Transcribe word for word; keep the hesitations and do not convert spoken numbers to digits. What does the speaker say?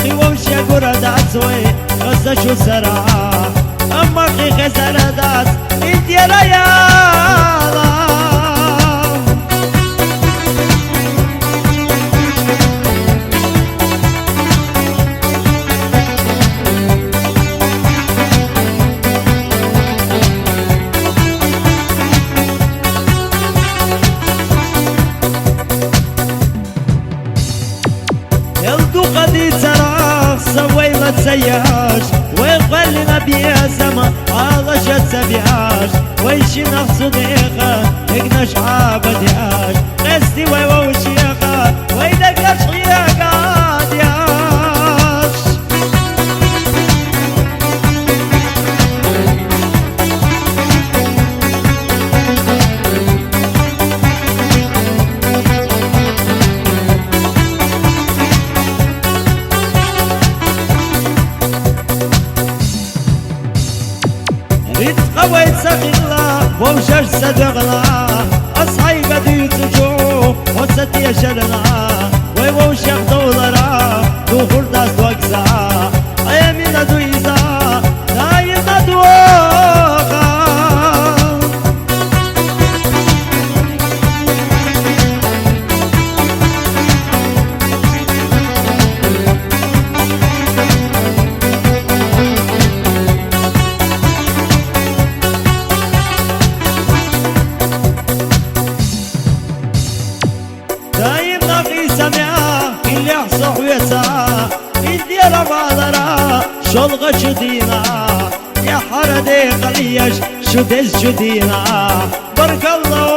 Хи вовча гура дацвай, хаза шу сара. Амма хи хезара дац, индира яла. Елду къади царах са вайла цаяш, вай къвалина биязама, алажа цабияш, вай шина сунеха, эгнаш абадияш, къести вай вавшиха, вай дагаш хиягадияш. Рицкъа вай цахила, вовшаш садагъла, асхайга дуйцучу, оцатия шарна, вай вовшах довлара, духурдас вакса, Амина дуйза, даимна дуаха. Даим нахи самя, илях сохвеца, индира валара, шолга чудина, я хараде къалияш, шудез чудина, баркалла